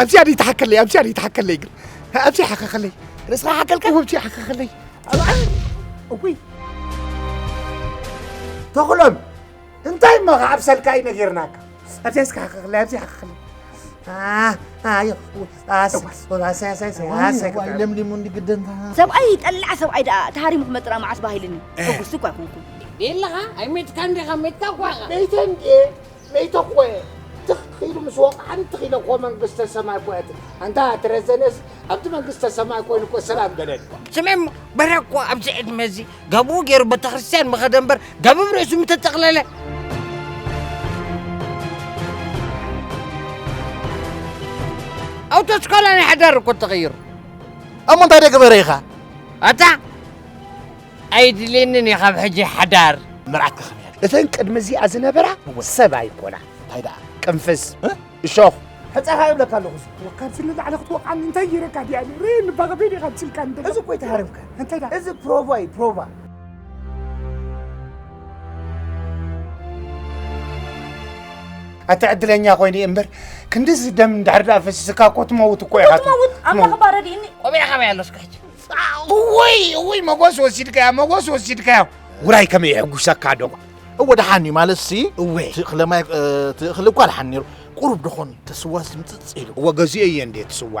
ኣብዚኣ ደይ ትሓከለይ፣ ኣብዚኣ ደይ ትሓከለይ ግን። ኣብዚኣ ሓኸኸለይ። ርእስኻ ሓከልካ? ኣብዚኣ ሓኸኸለይ። ኣብኣ፣ እውይ። ተኽሎም፣ እንታይ እሞ ከዓብሰልካ እዩ ነጊርናካ? ኣብዚኣ እስካ ሓኸኸለይ፣ ኣብዚኣ ሓኸኸለይ። አ፣ አ፣ ዮ፣ ኡ፣ አ፣ ስ፣ ኡ፣ አ፣ ሳ፣ ሳ፣ ሳ፣ አ፣ ሳ፣ ዋይ፣ ለምሊሙ እንዲ ግደንታ። ሰብኣይ ጠላዕ ሰብኣይ ደኣ ተሃሪሙ ክመጽእ ደኣ መዓስ ባሂልኒ። እ። ሕጉስቲ እኳ ኣይኮንኩን። ቤለኻ፣ ኣይሜትካ እንዲኻ፣ ሜትካ እኳ ኢኻ። መይተ እንድየ፣ መይተ እኮ እየ። ትኽ ኢሉ ምስ ወቕዓኒ፣ ትኽ ኢለ እኮ መንግስተ ሰማይ እኮ እየ። ኣንታ ትረዘነስ፣ ኣብቲ መንግስተ ሰማይ ኮይኑ እኮ ሰላም በለኒ። ስምዒ እሞ፣ በረ እኮ ኣብዚ ዕድመ እዚ ጋብኡ ገይሩ ቤተክርስትያን ምኸደ እምበር፣ ጋብብ ርእሱ ምተጠቕለለ። ኣውቶስኮላ ናይ ሓዳር እኮ ተቐይሩ። እሞ እንታይ ደገበረ ኢኻ? ኣታ ኣይድልየንን እዩ ካብ ሕጂ ሓዳር። መርዓት ከኸም እያ። እተን ቅድሚ እዚኣ ዝነበራ እወ። ሰብ ኣይኮና። እንታይ ደኣ? ቅንፍዝ፣ እ? እሾኽ። ሕጻኻ ይብለካ ኣለኹ። እሱ። ወካብ ስኒ ላዕሊ ክትወቕዓኒ እንታይ ይረካ ድያ? ርእ ንባቐ ቤት ኢኻ ትስልካ እንደ እዚ እኮ ኣይተሃረምካ። እንታይ ደኣ? እዚ ፕሮቫ እዩ፣ ፕሮቫ። ኣቲ ዕድለኛ ኮይነ እምበር፣ ክንድዚ ደም እንድሕር ደኣ ፈሲስካ እኮ ትመውት እኮ ኢኻ። ትመውት፣ ኣምላኽ እባ ረድእኒ። ቆቢዕኻ በይ ኣለስካ ሕጂ። እወይ፣ እወይ፣ መጎስ ወሲድካዮ፣ መጎስ ወሲድካዮ። ውራይ ከመይ የሕጉሰካ ዶ? እወ፣ ደሓን እዩ ማለት ሲ፣ እወ። እቲ እኽለ ማይ፣ እ፣ እቲ እኽሊ እኳ ደሓን ነይሩ። ቁሩብ ደኾን ተስዋስ ምጽጽ ኢሉ። እወ፣ ገዚኦ እየ እንዴ ትስዋ።